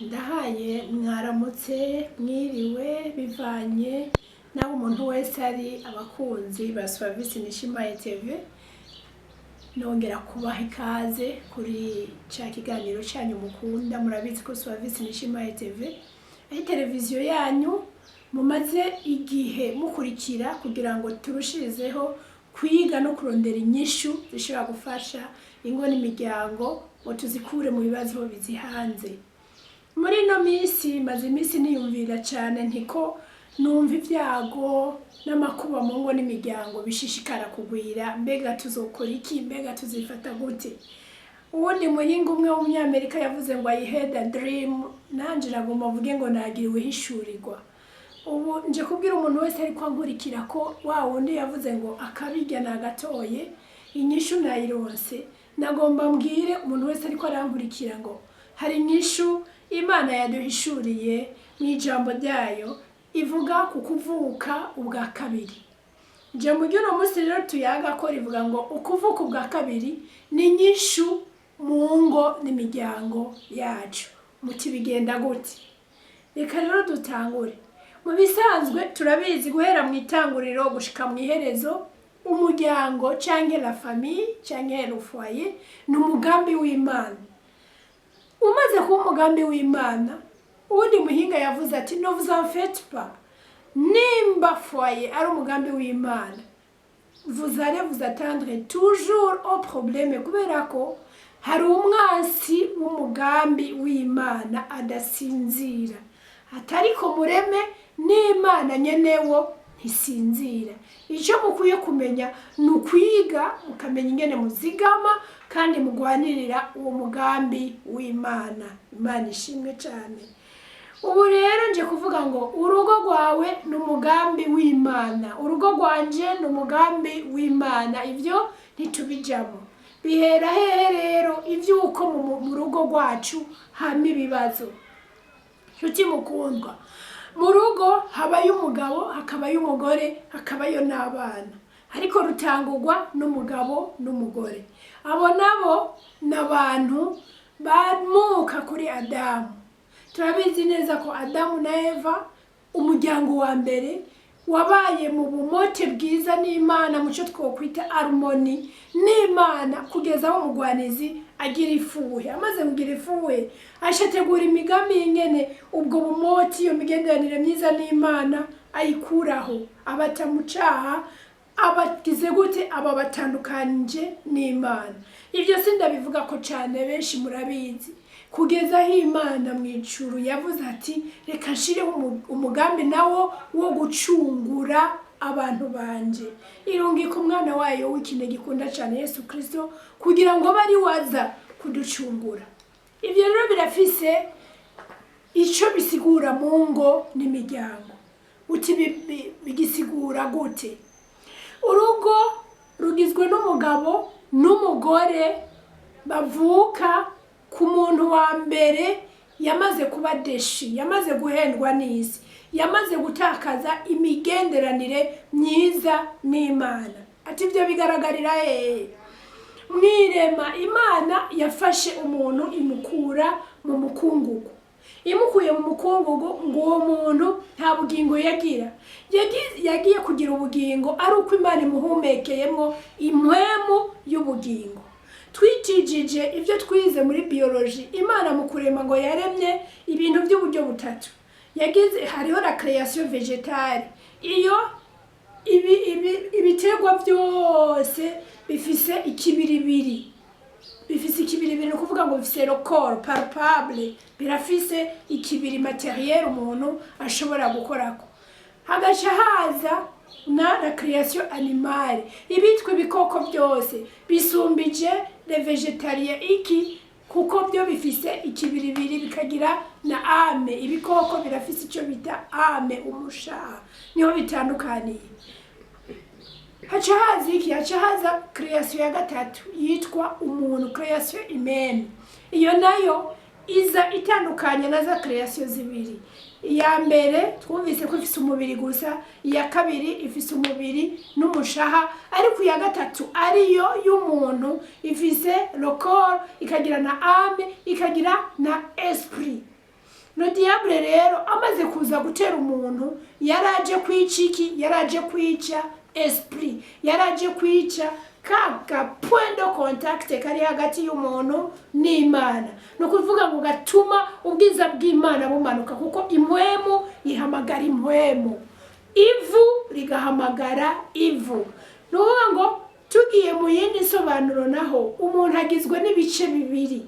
Ndahaye mwaramutse, mwiriwe, bivanye naho umuntu wese ari. Abakunzi ba Swavisi Nishimaye TV, nongera kubaha ikaze kuri ca kiganiro cyanyu mukunda. Murabizi ko Swavisi Nishimaye TV ari televiziyo yanyu mumaze igihe mukurikira kugira ngo turushirizeho kwiga no kurondera inyishu zishobora gufasha ingo n'imiryango ngo tuzikure mu bibazo bizihanze. Muri ino minsi maze iminsi niyumvira cyane ntiko numva ibyago n'amakuba mu ngo n'imiryango bishishikara kugwira. Mbega tuzokora iki? Mbega tuzifata gute? Uwundi muhinga umwe w'Umunyamerika yavuze ngo "I had a dream". Nanje nagomba mvuge ngo nagiriwe ihishurirwa. Ubu nje kubwira umuntu wese ariko ankurikira ko wa wundi yavuze ngo akabirya nagatoye, inyishu nayironse. Nagomba mbwire umuntu wese ariko arankurikira ngo hari inyishu Imana yaduhishuriye mu ijambo ryayo ivuga ku kuvuka ubwa kabiri. Ijambo ry'uno munsi rero tuyaga ko rivuga ngo ukuvuka ubwa kabiri ni inyishu mu ngo n'imiryango yacu. Muti bigenda gute? Reka rero dutangure. Mu bisanzwe turabizi, guhera mu itanguriro gushika mu iherezo, umuryango canke la famille canke le foyer ni umugambi w'Imana. Umaze kuba umugambi w'Imana, uwundi muhinga yavuze ati: "Ne vous en faites pas, nimba foyer ari umugambi w'Imana, vous allez vous attendre toujours au problème", kubera ko hari umwansi w'umugambi w'Imana adasinzira. Atariko mureme n'Imana nyenewo ntisinzira. Icyo mukwiye kumenya ni ukwiga mukamenya ingene muzigama kandi mugwanirira uwo mugambi w'Imana. Imana ishimwe cyane. Ubu rero nje kuvuga ngo urugo rwawe ni umugambi w'Imana, urugo rwanje ni umugambi w'Imana. Ibyo ntitubijamo. Bihera hehe rero iby'uko mu rugo rwacu hama ibibazo? Nshuti mukundwa, mu rugo habayo umugabo, hakabayo umugore, hakabayo n'abana, ariko rutangurwa n'umugabo n'umugore. Abo nabo ni abantu bamuka kuri Adamu. Turabizi neza ko Adamu na Eva, umuryango wa mbere, wabaye mu bumote bwiza n'Imana, mu cyo twokwita harmonie n'Imana, kugeza aho umugwanizi agira ifuhe. Amaze kugira ifuhe, ategura imigambi y'ingene ubwo bumoti, iyo migenderanire myiza n'Imana, ayikuraho. Abata mu caha, abagize gute? Aba batandukanyije n'Imana. Ibyo sindabivuga ko cyane, benshi murabizi, kugeza aho Imana mu ijuru yavuze ati: "Reka nshireho umugambi nawo wo gucungura abantu banje." Irungika umwana wayo w'ikinege gikunda cyane, Yesu Kirisito, kugira ngo abe ari waza kuducungura. Ibyo rero birafise icyo bisigura mu ngo n'imiryango. Uti bigisigura gute? Urugo rugizwe n'umugabo n'umugore bavuka ku muntu wa mbere yamaze kuba déchu, yamaze guhendwa n'isi, yamaze gutakaza imigenderanire myiza n'Imana. Ati ibyo bigaragarira hehe? Mwirema, Imana yafashe umuntu imukura mu mukungugu. Imukuye mu mukungugu, ngo uwo muntu nta bugingo yagira. Yagiye kugira ubugingo ari uko Imana imuhumekeyemo impwemu y'ubugingo. Twitijije ibyo twize muri biologie, Imana mu kurema ngo yaremye ibintu by'uburyo butatu. Yagize, hariho la création végétale, iyo ibiterwa byose bifise ikibiribiri. Bifise ikibiribiri, ni ukuvuga ngo bifise le corps palpable, birafise ikibiri matériel umuntu ashobora gukorako. Hagaca haza na la création animale, ibitwa ibikoko byose bisumbije les végétariens iki? Kuko byo bifise ikibiribiri, bikagira na âme. Ibikoko birafise icyo bita âme, umushaha, niho bitandukaniye. Haca haza iki? Haca haza création ya gatatu yitwa umuntu, création humaine. Iyo nayo iza itandukanye na za création zibiri. Iya mbere twumvise ko ifise umubiri gusa, iya kabiri ifise umubiri n'umushaha, ariko iya gatatu ariyo y'umuntu ifise le corps, ikagira na âme, ikagira na esprit. Le diable rero amaze kuza gutera umuntu, yaraje kwica iki? Yaraje kwica esprit, yaraje kwica ka ga point de contact kari hagati y'umuntu n'Imana. Ni ukuvuga ngo gatuma ubwiza bw'Imana bumanuka, kuko impwemu ihamagara impwemu, ivu rigahamagara ivu. Ni ukuvuga ngo tugiye mu yindi nsobanuro naho, umuntu agizwe n'ibice bibiri: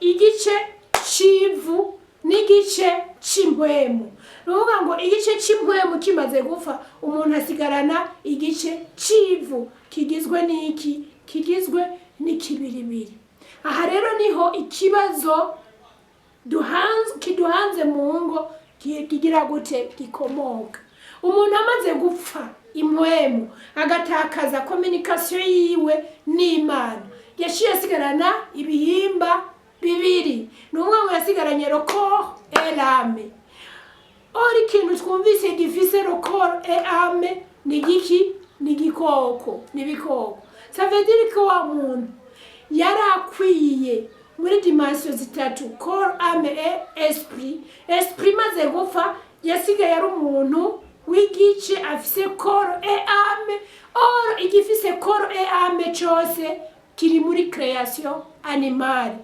igice c'ivu n'igice c'impwemu. Ni ukuvuga ngo igice c'impwemu kimaze gupfa, umuntu asigarana igice c'ivu kigizwe n'iki? Kigizwe n'ikibiribiri. Aha rero niho ikibazo kiduhanze mu ngo kigira gute? Gikomoka. Umuntu amaze gupfa impwemu, agatakaza communication yiwe n'Imana, yaciye asigarana ibihimba bibiri. Ni ukuvuga ngo yasigaranye le corps et l'âme. Or ikintu twumvise gifise le corps et âme ni giki? Ni igikoko, ni ibikoko. Ça veut dire ko wa muntu yari akwiye muri dimensions zitatu: corps, âme et esprit. Esprit imaze gupfa, yasigaye ari umuntu w'igice afise corps et âme. Or igifise corps et âme cose kiri muri création animale.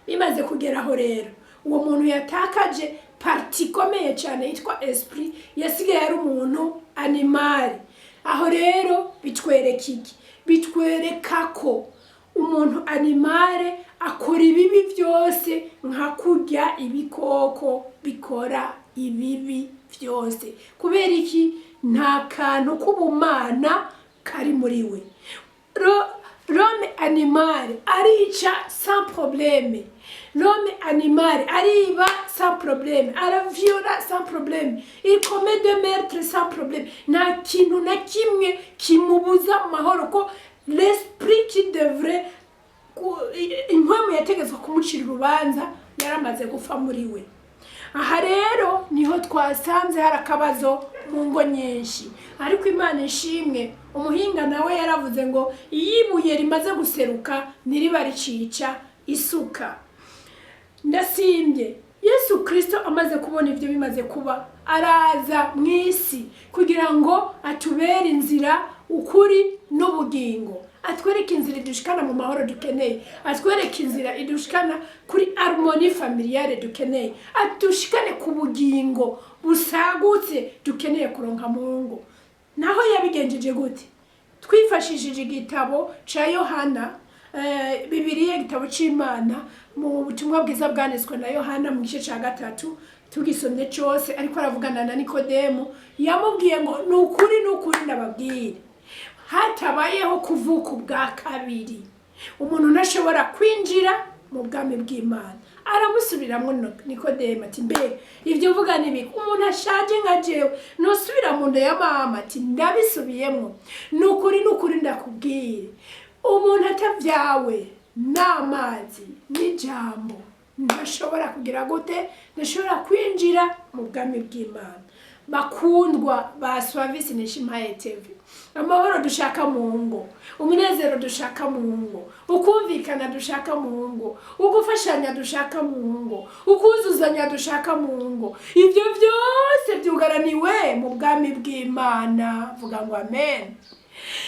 Bimaze kugeraho rero, uwo muntu yatakaje partie ikomeye cyane yitwa esprit, yasigaye ari umuntu animal. Aho rero bitwereka iki? Bitwereka ko umuntu animal akora ibibi byose nka kurya ibikoko bikora ibibi byose. Kubera iki? Nta kantu k'ubumana kari muri we. L'homme animal arica sans problème, l'homme animal ariba sans problème, araviola sans problème, il commet des meurtres sans problème. Nta kintu na kimwe kimubuza amahoro, ko l'esprit qui devrait impwemu yategetswe kumucira urubanza yaramaze gupfa muri we. Aha rero niho twasanze hari akabazo mu ngo nyinshi. Ariko Imana ishimwe, umuhinga nawe yaravuze ngo iyo ibuye rimaze guseruka ntiriba ricica isuka. Ndasimbye, Yesu Kirisito amaze kubona ibyo bimaze kuba, araza mu isi kugira ngo atubere inzira, ukuri n'ubugingo, atwereke inzira idushikana mu mahoro dukeneye, atwereke inzira idushikana kuri harmonie familiale dukeneye, adushikane ku bugingo busagutse dukeneye kuronka mu ngo. Naho yabigenjeje gute? Twifashishije igitabo ca Yohana, Bibiliya, igitabo c'Imana, mu butumwa bwiza bwanditswe na Yohana mu gice ca 3, tugisomye cose, ariko aravugana na Nikodemu, yamubwiye ngo: "Ni ukuri, ni ukuri ndababwire, hatabayeho kuvuka ubwa kabiri, umuntu ntashobora kwinjira mu bwami bw'Imana." Aramusubiramwo Nikodemu ati: "Mbega ibyo uvuga ni biki? Umuntu ashaje nka jewe ntusubira mu nda ya mama?" Ati: "Ndabisubiyemwo, ni ukuri, ni ukuri ndakubwire, umuntu atabyawe n'amazi n'ijambo ntashobora kugira gute? Ntashobora kwinjira mu bwami bw'Imana." Bakundwa ba Swavisi Nishimaye TV, amahoro dushaka mu ngo, umunezero dushaka mu ngo, ukumvikana dushaka mu ngo, ugufashanya dushaka mu ngo, ukuzuzanya dushaka mu ngo, ibyo byose byugaraniwe mu bwami bw'Imana. Vuga ngo amen.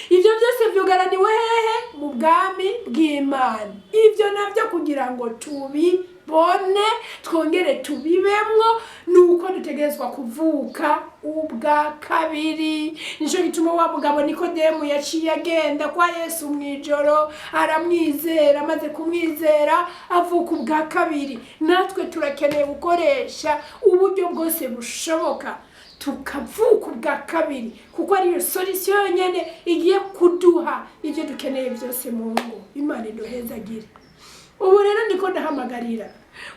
Ibyo byose byugaraniwe hehe? Mu bwami bw'Imana. Ibyo nabyo kugira ngo tubibone, twongere tubibemwo, ni uko dutegerezwa kuvuka ubwa kabiri. Nicyo gituma wa mugabo Nikodemu yaciye agenda kwa Yesu mu ijoro, aramwizera. Amaze kumwizera, avuka ubwa kabiri. Natwe turakeneye gukoresha uburyo bwose bushoboka tukavuka ubwa kabiri, kuko ariyo solution yonyine igiye kuduha ibyo dukeneye byose mu ngo. Imana iduhezagire. Ubu rero ndiko ndahamagarira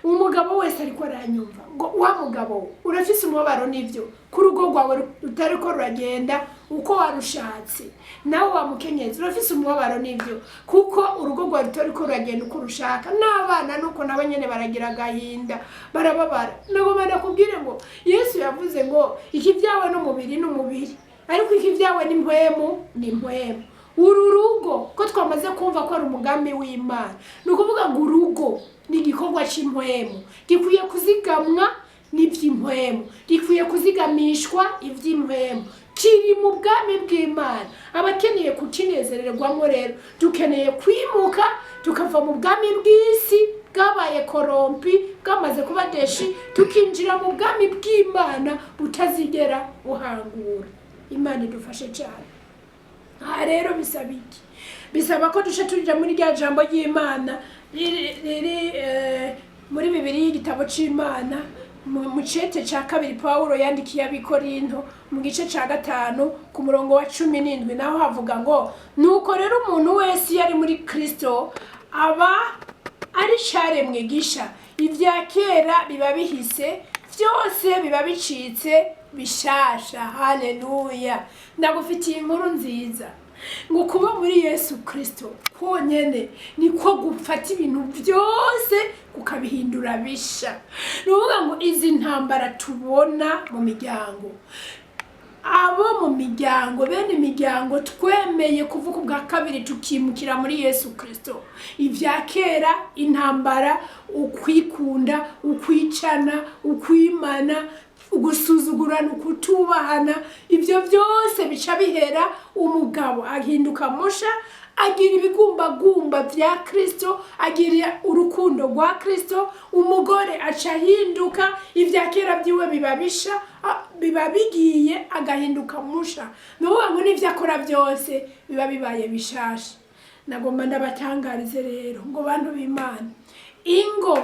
umugabo wese ariko aranyumva ngo: wa mugabo we, urafise umubabaro n'ibyo ku rugo rwawe rutari ko ruragenda uko warushatse. Nawe wa mukenyezi, urafise umubabaro n'ibyo kuko urugo rwawe rutari ko ruragenda uko urushaka, n'abana nuko nabo nyene baragira agahinda, barababara. Nagomba ndakubwire ngo Yesu yavuze ngo ikibyawe n'umubiri n'umubiri, ariko ikibyawe n'impwemu ni impwemu. Uru rugo ko twamaze kumva ko ari umugambi w'Imana, ni ukuvuga ngo urugo ni igikorwa cy'impwemu gikwiye kuzigamwa n'iby'impwemu, gikwiye kuzigamishwa iby'impwemu, kiri mu bwami bw'Imana. Abakeneye kukinezererwamo rero dukeneye kwimuka tukava mu bwami bw'isi bwabaye corrompu, bwamaze kuba déchu, tukinjira mu bwami bw'Imana butazigera buhangura. Imana idufashe cyane. Aha rero bisaba iki? Bisaba ko duce tuja muri rya jambo ry'Imana riri muri Bibiri y'igitabo c'Imana, mu cete ca kabiri Pawulo yandikiye Abikorinto, mu gice ca 5 ku murongo wa 17. Naho havuga ngo: "Nuko rero umuntu wese iyo ari muri Kristo aba ari caremwe gisha, ibya kera biba bihise, byose biba bicitse bishasha." Haleluya! Ndagufitiye inkuru nziza ngo kuba muri Yesu Kristo konyene niko gufata ibintu byose kukabihindura bisha. Ni ukuvuga ngo izi ntambara tubona mu miryango, abo mu miryango, bene imiryango twemeye kuvuga ubwa kabiri tukimukira muri Yesu Kristo, ibya kera, intambara, ukwikunda, ukwicana, ukwimana, ugusuzugurana, ukutubahana, ibyo byose bica bihera. Umugabo ahinduka musha, agira ibigumbagumba bya Kristo, agira urukundo rwa Kristo. Umugore aca ahinduka, ibya kera byiwe biba bisha, biba bigiye, agahinduka musha. Ni ukuvuga ngo n'ibyo akora byose biba bibaye bishasha. Nagomba ndabatangarize rero ngo bantu b'Imana, ingo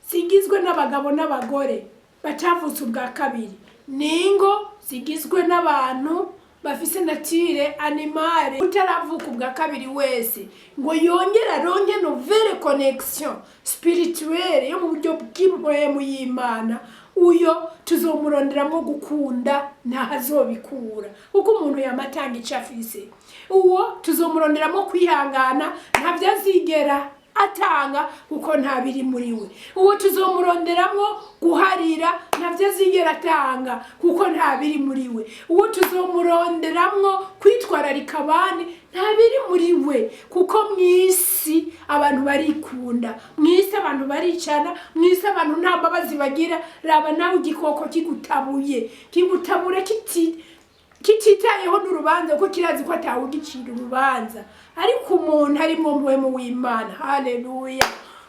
zigizwe n'abagabo n'abagore batavutse ubwa kabiri ni ingo zigizwe n'abantu bafise nature animale. Utaravuka ubwa kabiri wese ngo yongere aronke nouvelle connexion spirituelle yo mu buryo bw'impwemu y'Imana, uyo tuzomuronderamo gukunda ntahazobikura, kuko umuntu yamatanga ico afise. Uwo tuzomuronderamo kwihangana, ntabyo azigera atanga kuko nta biri muri we. Uwo tuzomuronderamo guharira, ntabyo azigera atanga kuko nta biri muri we. Uwo tuzomuronderamwo kwitwararika abandi, nta biri muri we, kuko mu isi abantu barikunda, mu isi abantu baricana, mu isi abantu nta mbabazi bagira. Raba nawe igikoko kigutabuye, kigutabura kititayeho n'urubanza, kuko kirazi ko atawugicira urubanza. Ariko umuntu arimwo mpwemu w'Imana, haleluya,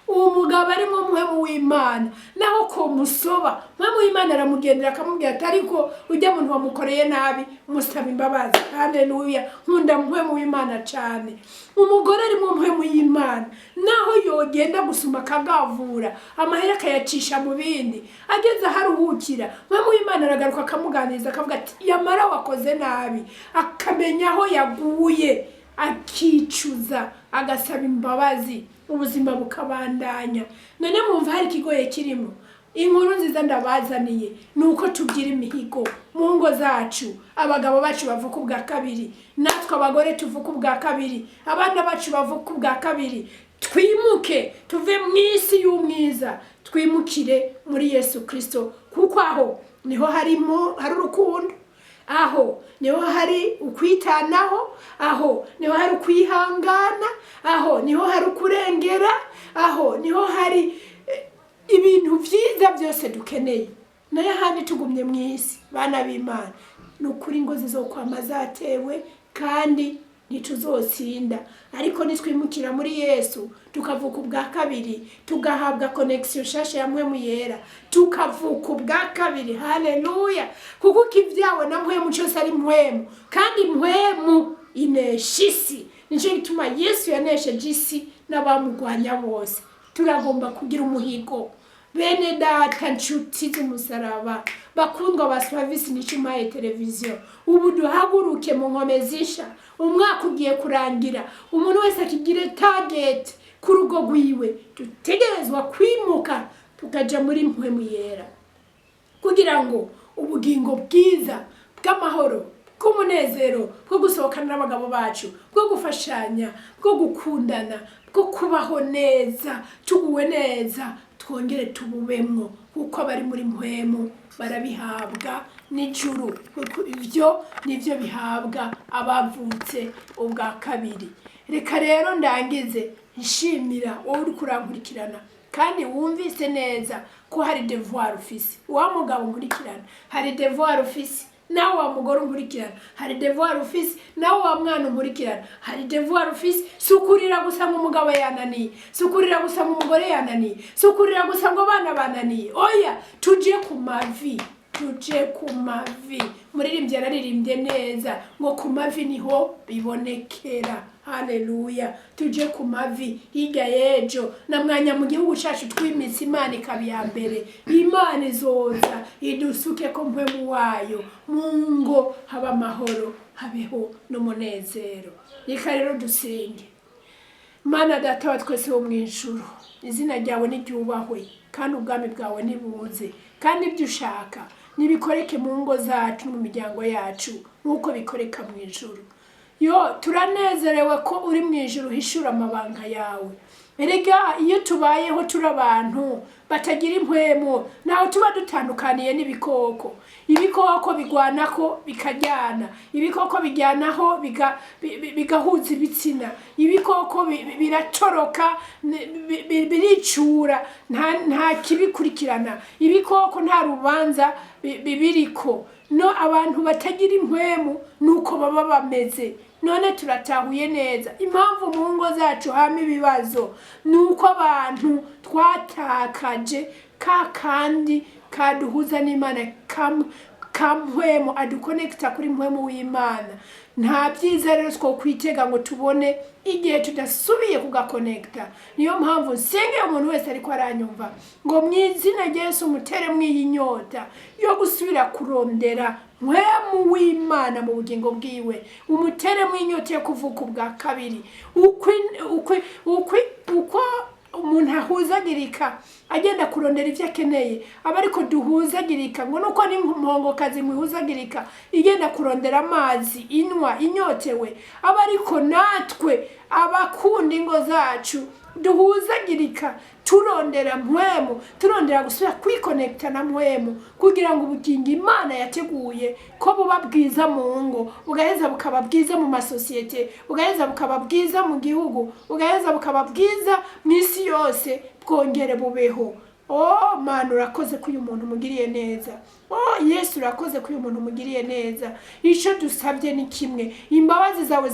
uwo mugabo arimwo mpwemu w'Imana, naho ko musoba, mpwemu w'Imana aramugendera akamubwira ati: "Ariko ujya muntu wamukoreye nabi, musaba imbabazi." Haleluya! Nkunda mpwemu w'Imana cane. Umugore arimwo mpwemu y'Imana, naho yogenda gusuma akagavura amahera akayacisha mu bindi, ageze aho aruhukira, mpwemu w'Imana aragaruka akamuganiriza, akavuga ati: "Yamara wakoze nabi." Akamenya aho yaguye, akicuza, agasaba imbabazi, ubuzima bukabandanya. None mwumva hari ikigoye kirimo? Inkuru nziza ndabazaniye ni uko tugira imihigo mu ngo zacu, abagabo bacu bavuka ubwa kabiri, natwe abagore tuvuka ubwa kabiri, abana bacu bavuka ubwa kabiri, twimuke tuve mu isi y'umwiza, twimukire muri Yesu Kirisito, kuko aho niho harimo hari urukundo, aho niho hari ukwitanaho, aho niho hari ukwihangana, aho niho hari ukurengera, aho niho hari ibintu byiza byose dukeneye. Nayo ahandi tugumye mu isi, bana b'Imana, ni ukuri ngo zizokwama zatewe kandi ntituzotsinda. Ariko nitwimukira muri Yesu, tukavuka ubwa kabiri, tugahabwa connexion nshasha ya mpwemu yera, tukavuka ubwa kabiri, haleluya, kuko ikivyawe na mpwemu cyose ari mpwemu, kandi mpwemu inesha isi. Nicyo gituma Yesu yanesheje isi n'abamugwanya bose. Turagomba kugira umuhigo, bene data, nshuti z'umusaraba, bakundwa ba Swavisi Nicumaye Televiziyo. Ubu duhaguruke mu nkome zisha. Umwaka ugiye kurangira, umuntu wese akigire target ku rugo rwiwe. Dutegerezwa kwimuka tukaja muri mpwemu yera, kugira ngo ubugingo bwiza bw'amahoro, bw'umunezero, bwo gusohokana n'abagabo bacu, bwo gufashanya, bwo gukundana, bwo kubaho neza, tuguwe neza, twongere tububemwo, kuko abari muri mpwemu barabihabwa. N'ijuru, kuko ivyo nivyo bihabwa abavutse ubwa kabiri. Reka rero ndangize nshimira wowe uri kurankurikirana kandi wumvise neza ko hari devoir ufise. Wa mugabo nkurikirana, hari devoir ufise. Nawe wa mugore unkurikirana, hari devoir ufise. Nawe wa mwana unkurikirana, hari devoir ufise. Si ukurira gusa ngo umugabo yananiye, si ukurira gusa ngo umugore yananiye, si ukurira gusa ngo abana bananiye. Oya, tuje ku mavi, tuje ku mavi. Muririmbyi yararirimbye neza ngo ku mavi niho bibonekera. Haleluya! Tuje ku mavi. Hirya y'ejo na mwanya mu gihugu cacu twimitse Imana ikaba iya mbere, Imana izoza idusuke ko mpwemu wayo, mu ngo haba amahoro, habeho n'umunezero. Reka rero dusenge. Mana Data wa twese wo mu ijuru, izina ryawe niryubahwe kandi ubwami bwawe nibuze, kandi ibyo ushaka nibikoreke mu ngo zacu no mu miryango yacu nk'uko bikoreka mu ijuru. Yo, turanezerewe ko uri mu ijuru uhishura amabanga yawe. Erega iyo tubayeho turi abantu batagira impwemu, ntaho tuba dutandukaniye n'ibikoko. Ibikoko bigwanako bikajyana, ibikoko bijyanaho bigahuza ibitsina, ibikoko biratoroka, biricura, nta kibikurikirana. Ibikoko nta rubanza bibiriko. No abantu batagira impwemu nuko baba bameze. None turatahuye neza impamvu mu ngo zacu hama ibibazo, ni uko abantu twatakaje ka kandi kaduhuza n'Imana, ka mpwemu adukonekita kuri mpwemu w'Imana. Nta byiza rero twokwitega ngo tubone igihe tudasubiye kugakonekita. Niyo mpamvu nsengeye umuntu wese ariko aranyumva ngo mu izina rya Yesu umutere mw'iyi nyota yo gusubira kurondera mpwemu w'Imana mu bugingo bwiwe, umutere mw'inyota yo kuvuka ubwa kabiri. Uko umuntu ahuzagirika agenda kurondera ibyo akeneye, aba ariko duhuzagirika ngo nuko n'impongokazi muhuzagirika igenda kurondera amazi inywa inyotewe, aba ariko natwe abakunda ingo zacu duhuzagirika turondera mpwemu, turondera gusubira kwikonekita na mpwemu, kugira ngo ubugingo Imana yateguye ko buba bwiza mu ngo, bugaheza bukaba bwiza mu masosiyete, bugaheza bukaba bwiza mu gihugu, bugaheza bukaba bwiza mu isi yose, bwongere bubeho. Oh Mana, urakoze ko uyu muntu umugiriye neza. Oh Yesu, urakoze ko uyu muntu umugiriye neza. Icyo dusabye ni kimwe: imbabazi zawe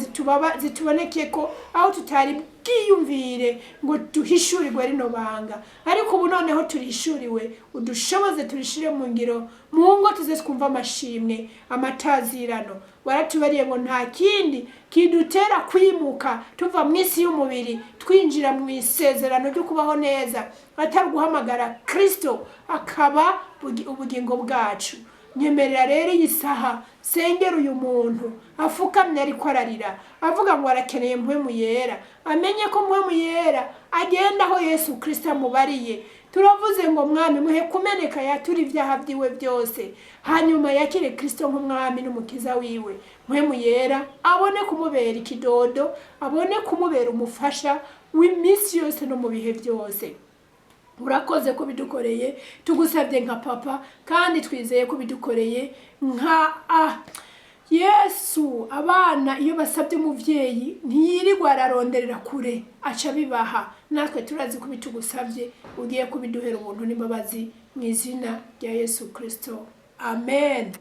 zituboneke ko aho tutari bwiyumvire ngo duhishurirwe rino banga, ariko ubu noneho turishuriwe. Udushoboze turishire mu ngiro, mu ngo tuze twumva amashimwe, amatazirano. Waratubariye ngo nta kindi kidutera kwimuka tuva mu isi y'umubiri twinjira mu isezerano ryo kubaho neza atari guhamagara Kristo akaba ubugingo bwacu. Nyemerera rero iyi saha sengera uyu muntu afukamye ariko ararira avuga ngo arakeneye mpwemu yera, amenye ko mpwemu yera agenda aho Yesu Kristo amubariye. Turavuze ngo Mwami, muhe kumeneka, yatura ibyaha byiwe byose, hanyuma yakire Kristo nk'umwami n'umukiza wiwe. Mpwemu yera abone kumubera ikidodo, abone kumubera umufasha w'iminsi yose no mu bihe byose. Urakoze ko bidukoreye, tugusabye nka papa, kandi twizeye ko bidukoreye nka Yesu. Abana iyo basabye umuvyeyi ntiyirirwa araronderera kure, aca bibaha. Natwe turazi ko bitugusabye ugiye kubiduhera ubuntu n'imbabazi, mu izina rya Yesu Kristo, amen.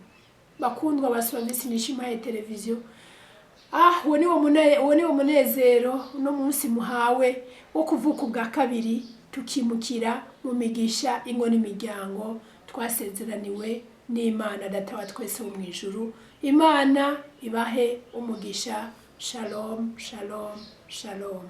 Bakundwa ba Service Nishimaye Televiziyo, uwo ni wo munezero uno munsi muhawe wo kuvuka ubwa kabiri, tukimukira mu migisha ingo n'imiryango twasezeraniwe n'Imana Data wa twese wo mu ijuru. Imana ibahe umugisha. Shalom, shalom, shalom.